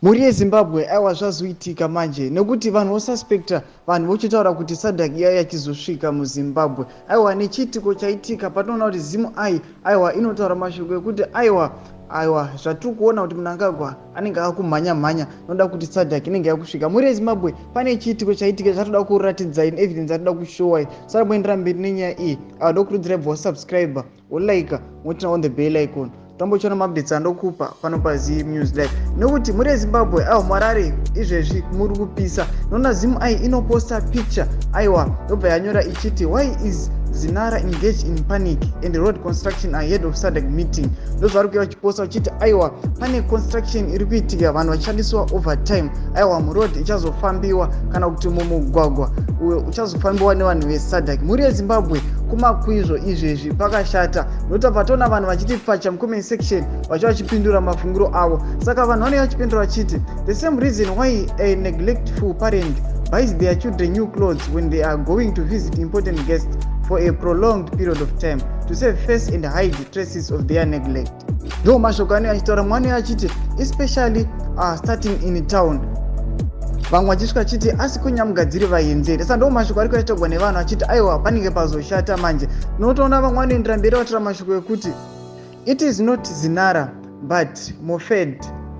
Mhuri yeZimbabwe, aiwa, zvazoitika manje nekuti vanhu vosuspecta, vanhu vochitaura kuti SADC iya yachizosvika muZimbabwe. Aiwa, nechiitiko chaitika patinoona kuti ZimEye, aiwa, inotaura mashoko ekuti aiwa, zvatiri kuona kuti Mnangagwa anenge akumhanya mhanya noda kuti SADC inenge yakusvika. Mhuri yeZimbabwe, pane chiitiko chaitika chatoda kuratidzai neevidence yatoda kushowai. Sara mberi nenyaya iyi, aiwa, ndokurudzirai bva wasubscribe, wolike, woturn on the bell icon, tambochiona maupdates andokupa pano paZim News Live. Nekuti muri yeZimbabwe, aiwa, muHarare izvezvi muri kupisa. Noona ZimEye inoposta picture, aiwa, yobva yanyora ichiti, "Why is ZINARA engaged in panic and road construction ahead of SADC meeting?" Ndozvari kuya vachiposta vachiti, aiwa, pane construction iri kuitika, vanhu vachishandiswa overtime, aiwa, muroad ichazofambiwa kana kuti mumugwagwa uyo uchazofambiwa nevanhu veSADC. Mhuri yeZimbabwe, kumakwizvo izvezvi pakashata nokuti patoona vanhu vachiti pfacha mucomment section vachiva vachipindura mafungiro avo. Saka vanhu vanenge vachipindura vachiti, "The same reason why a neglectful parent buys their children new clothes when they are going to visit important guests for a prolonged period of time, to save face and hide traces of their neglect." Ndo mashoko anenge achitaura mwana achiti, especially starting in town. Vamwe vachisvika chiti, asi kunyamugadziri vaenzeri. Saka ndo mashoko ari kuachitaurwa nevanhu vachiti, aiwa, panenge pazoshata manje. Tinotoona vamwe vanoendera mberi vataura mashoko ekuti, "It is not ZINARA but MOFED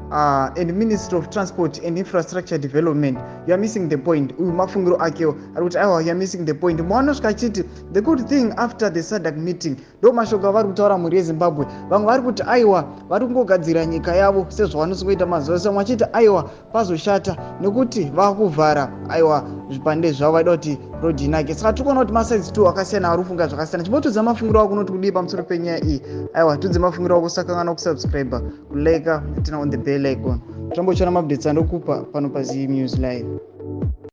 and Ministry of Transport and Infrastructure Development. You are missing the point." Uyu mafungiro akewo ari kuti, aiwa, you are missing the point. Mwanosvika achiti, "The good thing after the SADC meeting." Ndo mashoko avari kutaura mhuri yeZimbabwe. Vamwe vari kuti, aiwa, vari kungogadzira nyika yavo sezvavanosingoita mazuva ese. Vamwe vachiti, aiwa, pazoshata nekuti vakuvhara, aiwa, zvipande zvavo, vaida kuti road inake. Saka tiri kuona kuti masides two akasiyana ari kufunga zvakasiyana. Chimbotudza mafungiro ako unoti kudii pamusoro penyaya iyi. Aiwa, tudze mafungiro ako. Usakangana kusubscribe, kulike, turn on the bell icon. Tambochiona maupdates andokupa pano paZim News Live.